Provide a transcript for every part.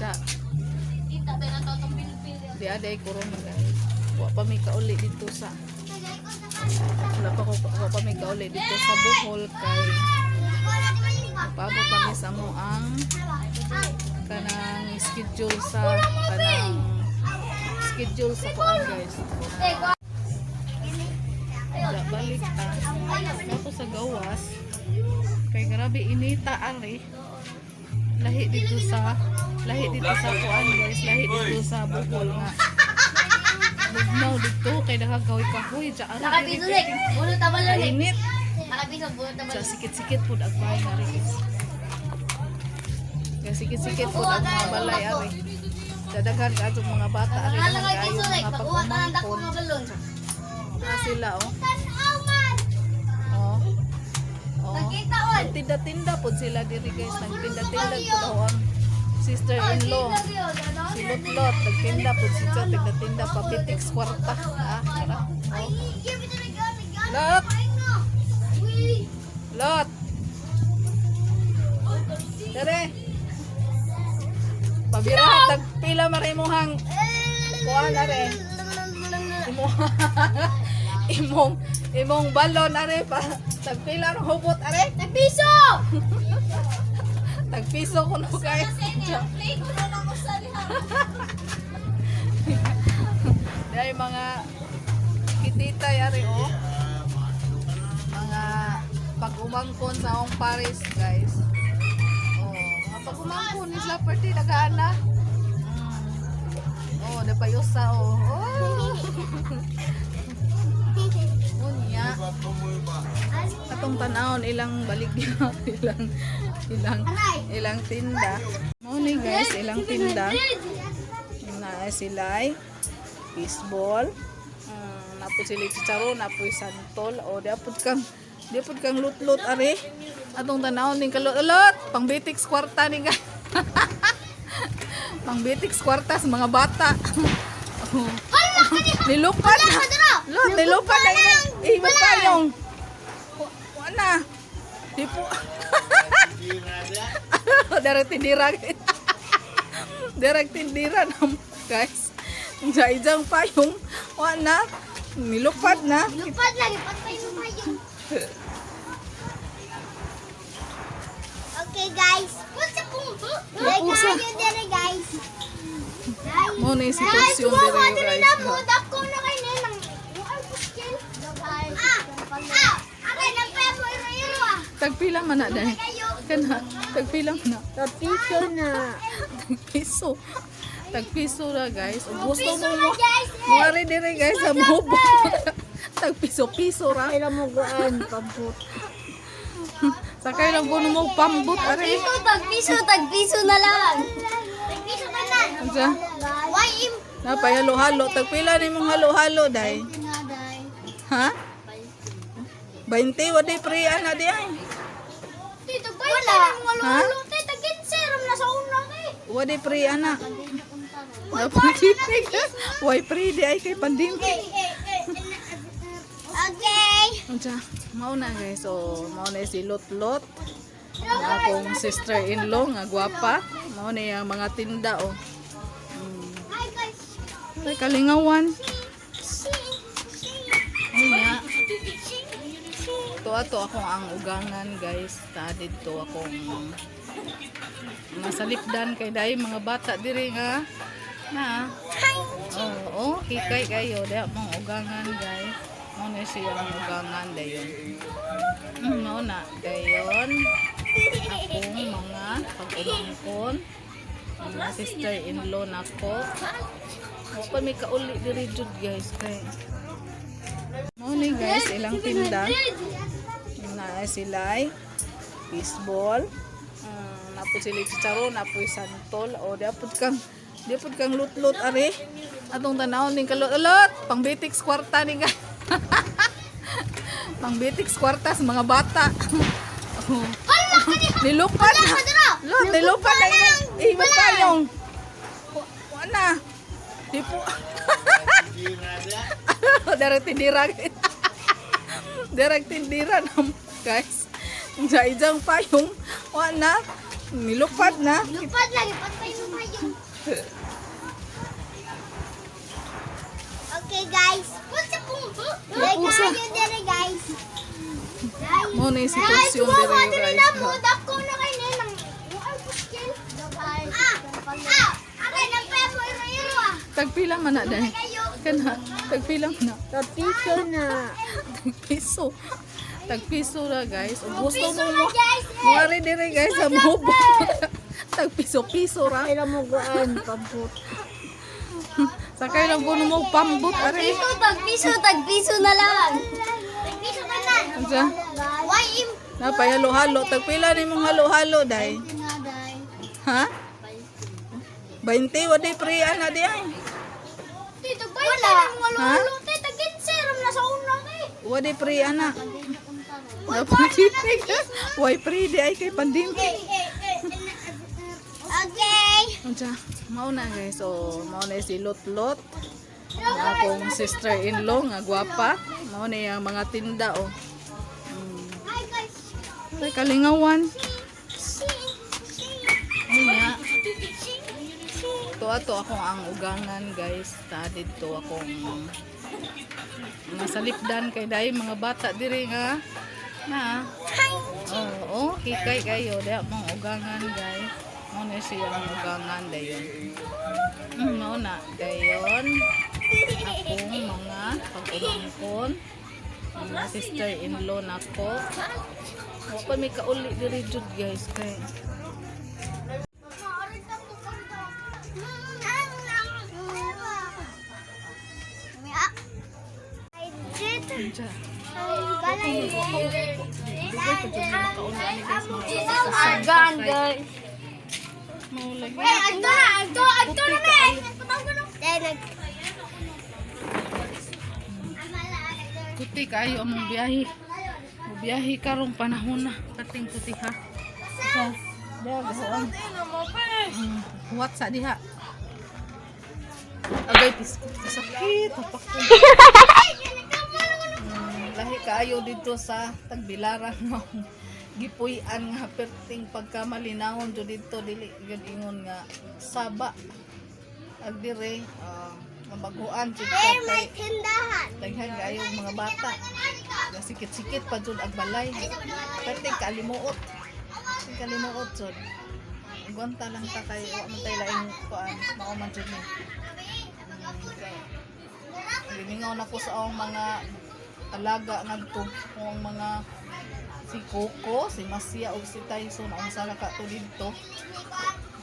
Ja, Kita ba na to tong bilbil? di aday corona, guys. Wa pa mi kauli dito sa wala pa ko wa pa mi kauli dito sa Bohol kay paabot pa mi sa mo ang kanang schedule sa kuan, guys. Ja, balik ta. Ako sa gawas. Kay grabe inita ari. Lahi dito sa kuan, guys, lahi dito sa Bohol nga. Bugnaw dito kay nakagawi kahoy ja ari. Nakapiso lik. Bulo tabalo lik. Init. Nakapiso bulo Sa tabalo. sikit-sikit pud ang bahay ari, guys. Kay sikit-sikit pud ang mga balay ari. Dadaghan ka atong mga bata ari, Ano daghan kay kaayo piso lik? mga Pakuha ta ng dako pag-umangkon. nga balon. Na sila oh. Oh. Oh. Nakita on. Nagtinda-tinda po sila diri, guys. Nagtinda-tinda po daw ang sister-in-law. Si Lotlot, nagtinda po si Chot, nagtinda pa pitix kwarta. Ah, tara. Oh. Lot! Lot! Dere! Pabira, tagpila marimuhang kuan are. Imong imong imong balon are pa. Tagpila ang hubot are. Nagpiso! Tagpiso kuno, guys. Play ko na lang sa diha. Dahil mga kititay ari oh. Mga pag-umangkon sa akong Paris, guys. Oh, mga pag-umangkon ni sila party nagaana. Oh, napayusa oh. Oh. Unya. Atong tanawon ilang baligya, ilang ilang ilang tinda. Mo ni, guys, ilang tinda. Na sila ay fishball. Napo sila chicharon, napo santol. O, di apod kang lutlot ari. Atong tanawon ning kalot-lot, pang bitix kwarta ni ga. Pang bitix kwarta sa mga bata. Oh. Nilupad na. Lot, nilupad na. Imo pa yung. Wa na. Di po. Direct tindira. Direct tindira na, guys. Sa ijang payong wa na. Nilupad na. Lupad lagi patay mo payong. Okay, guys. What's up kung Usa. Kayo dere, guys. Mo na yung sitwasyon dire, guys. Mo dako na kay nenang. Ay, puskin. Ah! Ah! Aray na pa mo iro-iro ah. Tagpila man na dahil. Kana, tagpila man na. Piso na. Tagpiso. Tagpiso ra, guys. Ug gusto mo mo. Guys. Mo dire, guys, sa mobo. Tagpiso-piso ra. Kailan mo goan pambut. Sakay lang kuno mo pambot ari. Piso, tagpiso, tagpiso na lang. Tagpiso tanan. Unsa? Why im Napay halo-halo. Tagpila ni mong halo-halo day. Ha? 20 wa di pre ana di ay. Tito, wala. Ha? Tito, ginserum na sa una kay. Wa di pre ana. Pandemic. Why pre di ay kay pandemic. Okay. Unsa? Mao na, guys. So, mao na si Lot-Lot. Ang akong sister-in-law nga gwapa. Mao na yung mga tinda oh. Hi, guys. Ay, kalingawan. Unya. To ato akong ang ugangan, guys. Ta didto akong masalipdan kay dai mga bata diri nga na. Oh, oh, hikay kayo diha mong ugangan, guys. Mao na siya ang ugangan dayon. Mao na dayon akong mga pag-umangkon. Mga sister-in-law nako. Wa pa may kauli diri jud, guys, kay mao ni, guys, ilang tinda. Na sila ay fishball. Napo sila chicharon, napo santol. O, di apod kang lutlot ari. Atong tanawon ning kalot-lot, pang bitix kwarta ni ga. Pang bitix kwarta sa mga bata. Oh. Nilupad na. Lot, nilupad na. Imo pa yung. Wa na. Di po. Direct tindira. Direct tindira na, guys. Sa ijang payong wa na. Nilupad na. Lupad lagi, patay mo kayo. Okay guys. What's the Pusa. Guys, guys. Mo na yung sitwasyon dire, guys. Dako na kay nenang. Ah! Ah! Aray na pa mo iro ah. Tagpila man na dai. Kana, tagpila man na. Piso na. Tagpiso. Tagpiso ra, guys. Ug gusto Piso mo na mo. guys. Muari dire, guys, sa mubo. Tagpiso-piso ra. Kailan mo gaan, pambot. Sakay lang kuno mo pambot are. Piso, tag piso, tag piso na lang. Tagpiso na lang. Unsa? Why im Napayalo-halo. Tagpila nimong halo-halo dai. Ha? 20 waday pre ana di ay. Tito bay wala. Ha? Tita ginserum na sa una kay. Waday pre ana. Napandemic. Why pre di ay kay pandemic. Okay. Unsa? Mao na, guys. So, mao na si Lot-Lot. Ang akong sister-in-law nga gwapa. Mao na yung mga tinda oh. Hi guys. Ay, kalingawan. Ay nga. To ato akong ang ugangan, guys. Ta didto akong mga salipdan kay dai mga bata diri nga na. Oo, oh, hikay kayo diha mong ugangan, guys. Mao na siya ang ugangan dayon. Mao na dayon akong mga pag-umangkon. Mga sister-in-law nako. Wa pa may kauli diri jud, guys, kay unsa. Dugay pa jud na makauna ani, guys. Agan, guys. Mao lagi. Kuti kayo among biyahe. Biyahe karong panahon na. Kating kuti ha. Sa diha gahuan. Huwat sa diha. Agay piskot kasakit. Tapak ko. Lahi kaayo dito sa Tagbilaran nga gipuy-an nga perting pagkamalinawon jud dito, dili gyud ingon nga saba. Ag dire mabaguan jud ka kay Tindahan. daghan kaayo mga bata. Sikit-sikit pa jud ang balay. Perting kalimuot. Perting kalimuot jud. Gwanta lang ta kay wa man tay laing kuan, mao man jud ni. Gimingaw na ko sa akong mga alaga ngadto, kung ang mga si Coco, si Masia ug si Tyson, unsa na ka to didto.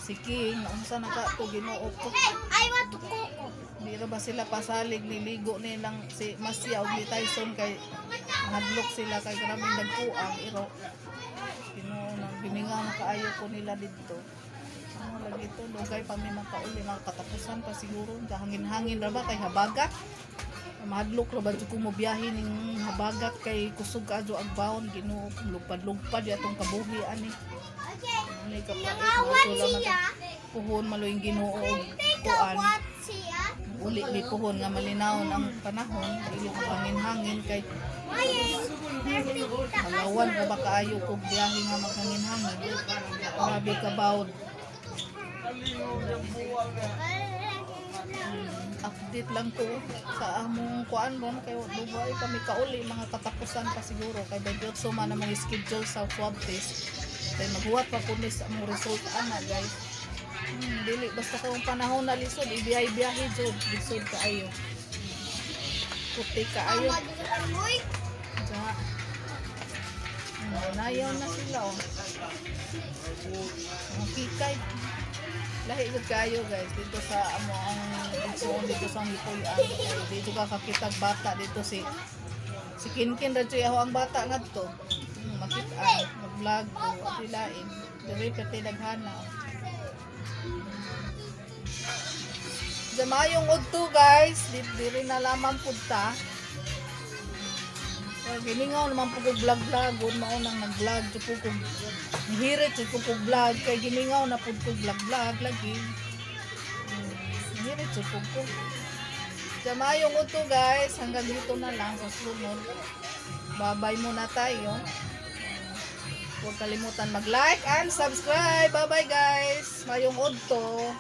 Si King, unsa na ka to, Ginoo ko. I want to cook. Di ra ba sila pasalig niligo nilang si Masya ug ni Tyson kay mahadlok sila kay grabeng dagkuang iro. Ginoo na gimingaw na kaayo ko nila didto. Ano lagi to, dugay pa mi makauli, mga katapusan pa siguro, hangin-hangin ra ba kay habagat. Mahadlok ra ba jud ko mobiyahe ning habagat kay kusog kaadyo ang baon, Ginoo, lupad-lupad atong kabuhi ani. Okay. Ani kapait, Nangawan wala man siya. puhon maluing Ginoo og Take a kuan what siya. uli mi puhon nga malinawon ang panahon, dili ko hangin-hangin kay halawan ka ba kaayo kog biyahe nga maghangin-hangin, grabe ka bawd. Update lang ko sa among kuan ron kay dugay kami kauli, mga katapusan pa siguro kay by so man among schedule sa swab test kay maghuwat pa kundi sa among result ana, guys. Dili basta kung panahon na lisod ibiyahe-biyahe jud, lisod kaayo, puti kaayo. Uy, Diya. Nayaw na sila oh. Mga kikay. Lahi gud kayo, guys, dito sa amo ang igsoon dito sa Hipuy-an. Dito ka kakitag bata dito si si Kinkin ra jud ako ang bata ngadto. Makita mag-vlog ko at ilain. Diri pati daghana. Oh. Jamayong udto, guys, diri na lamang pud ta. Well, gimingaw naman po ko vlog vlog, gud mao nang nag-vlog jud po ko. Nihirit jud ko ko vlog kay gimingaw na pud ko vlog vlog lagi. Nihirit jud po ko. Jamayong uto, guys, hanggang dito na lang sa sunod. Babay muna tayo. Huwag kalimutan mag-like and subscribe. Bye-bye, guys. Maayong udto.